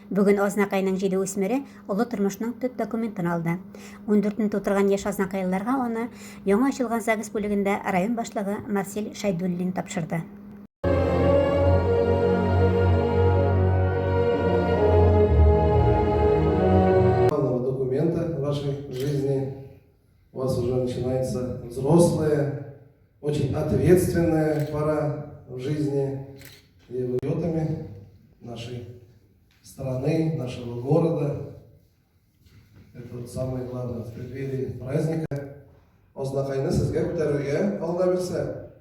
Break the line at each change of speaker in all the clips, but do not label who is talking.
Бүген Азнакайның җиде үсмере олы тормышның төп документын алды. Ундүртне тутырган яшь азнакайлыларга аны яңа ачылган загс бүлегендә район башлыгы Марсель Шәйдуллин тапшырды.
Документа в вашей жизни. У вас уже начинается взрослая, очень ответственная пора в жизни. И вы нашей страны, нашего города. Это вот самое главное в преддверии праздника. Азнакайны сезгә күтәрергә Алла бирсә.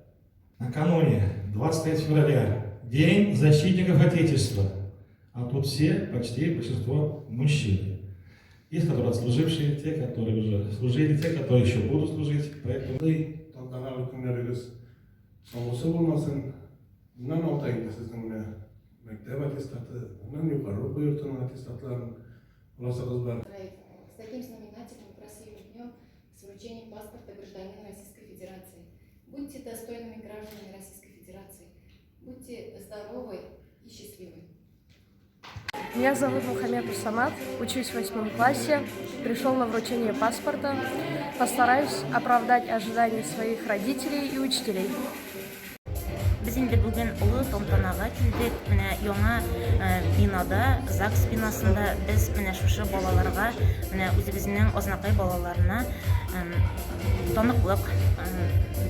Накануне, 23 февраля, День защитников Отечества. А тут все, почти большинство мужчины. Есть, которые отслужившие, те, которые уже служили, те, которые еще будут служить. Поэтому...
Тантаналы көннәрегез соңгысы булмасын. Моннан алда инде сезнең менә мәктәп аттестаты, аннан югары уку йортының аттестатларын аласыгыз бар.
С таким знаменательным красивым днем, с вручением паспорта гражданина Российской Федерации. Будьте достойными гражданами Российской Федерации. Будьте здоровы и счастливы.
Меня зовут Мухаммед Самат, учусь в восьмом классе, пришел на вручение паспорта. Постараюсь оправдать ожидания своих родителей и учителей.
Без инде бүген олы тантанага килдек. Менә яңа э, бинада, ЗАГС бинасында без менә шушы балаларга, менә үзебезнең Азнакай балаларына таныклык,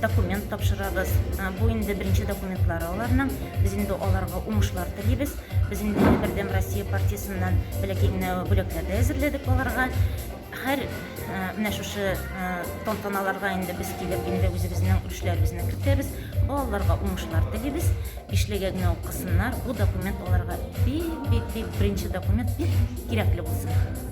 документ тапшырабыз. Э, бу инде беренче документлары аларның. Без инде аларга уңышлар телибез. Без инде Бердәм Россия партиясеннән бәләкәй генә бүләкләр дә әзерләдек аларга. Һәр менә шушы тантаналарга инде без килеп, инде үзебезнең өлешләребезне кертәбез. Балаларга уңышлар телибез. Бишлегә генә укысыннар. Бу документ аларга бик, бик, бик беренче документ бик кирәкле булсын.